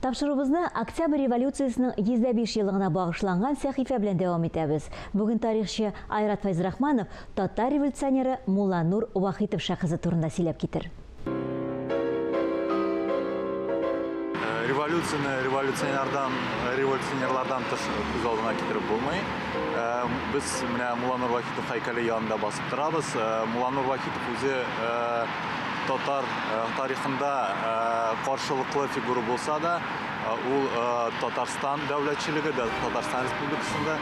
Тапшыруыбызны Октябрь революциясенең 105 еллыгына багышланган сәхифә белән дәвам итәбез. Бүген тарихчы Айрат Фәйзрахманов татар революционеры Мулланур Вахитов шәхесе турында сөйләп китер. Революцияне революционерлардан тыш күз алдына китереп булмый. Без менә Мулланур Вахитов һәйкәле янында басып торабыз. Мулланур Вахитов үзе татар тарихында каршылыклы фигура булса да, ул Татарстан дәүләтчелеге, Татарстан Республикасында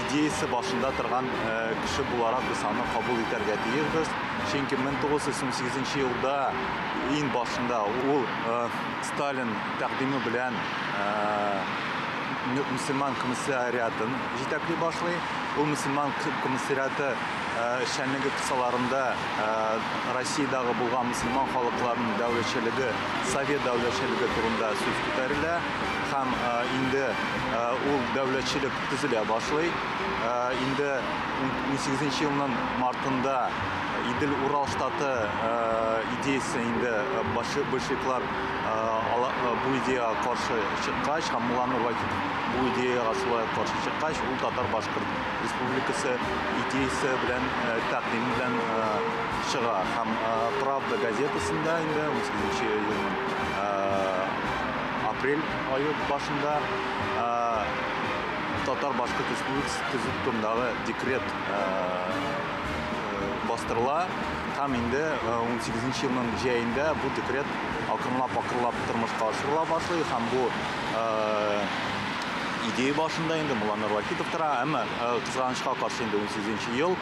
идеясы башында торган кеше буларак без аны кабул итәргә тиешбез. Чөнки 1918 елда иң башында ул Сталин тәкъдиме белән мөселман комиссариатын җитәкли башлый. Ул мөселман комиссариаты эшчәнлеге кысаларында Россиядәге булган мөселман халыкларының дәүләтчелеге, совет дәүләтчелеге турында сүз күтәрелә һәм инде ул дәүләтчелек төзелә башлый. Инде 18 елның мартында Идел-Урал штаты идеясы инде большевиклар бу идеяга каршы чыккач һәм Мулланур Вахитов бу идеяга шулай каршы чыккач, ул Татар-Башкорт республикасы идеясы белән тәкъдим белән чыга һәм Правда газетасында инде 18 елның апрель ае башында Татар-Башкорт республикасы төзү турындагы декрет бастырыла һәм инде 18 елның җәендә бу декрет акрынлап-акрынлап тормышка ашырыла башлый һәм бу идея башында инде Мулланур Вахитов тора, әмма кызганычка каршы инде 18 ел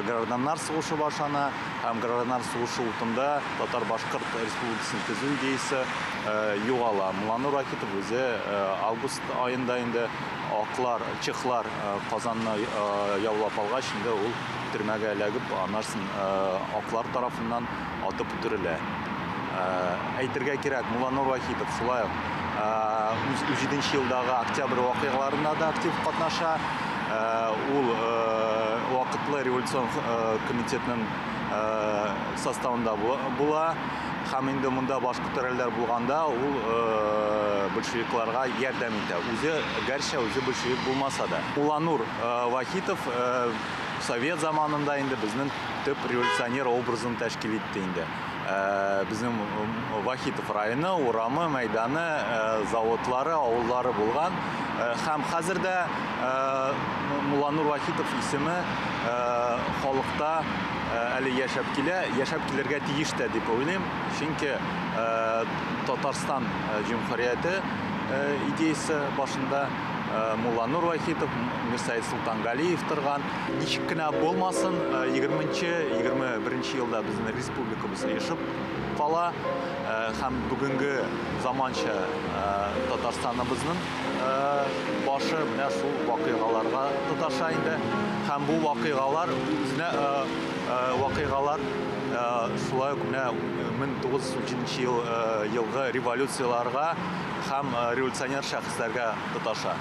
гражданнар сугышы башлана һәм гражданнар сугышы утында Татар-Башкорт республикасын төзү идеясы югала. Мулланур Вахитов үзе август аенда инде аклар, чехлар Казанны яулап алгач, инде ул төрмәгә эләгеп, аннан аклар тарафыннан атып үтерелә. Әйтергә кирәк, Мулланур Вахитов шулай ук 17 елдагы октябрь вакыйгаларында да актив катнаша. Ул вакытлы революцион комитетның составында була. Һәм инде монда баш күтәреләр булганда ул большевикларга ярдәм итә. Үзе, гәрчә үзе большевик булмаса да. Мулланур Вахитов совет заманында инде безнең төп революционер образын тәшкил итте инде. Безнең Вахитов районы, урамы, мәйданы, заводлары, авыллары булган. Һәм хәзер дә Мулланур Вахитов исеме халыкта әле яшәп килә, яшәп килергә тиеш тә дип уйлыйм. Чөнки Татарстан җөмһүрияте идеясы башында Мулланур Вахитов, Мирсәет Солтангалиев торган. Ничек кенә булмасын, 20-21 елда безнең республикабыз оешып кала һәм бүгенге заманча Татарстаныбызның башы менә шул вакыйгаларга тоташа инде. Һәм бу вакыйгалар үзенә вакыйгалар шулай ук менә 1917 елгы революцияларга һәм революционер шәхесләргә тоташа.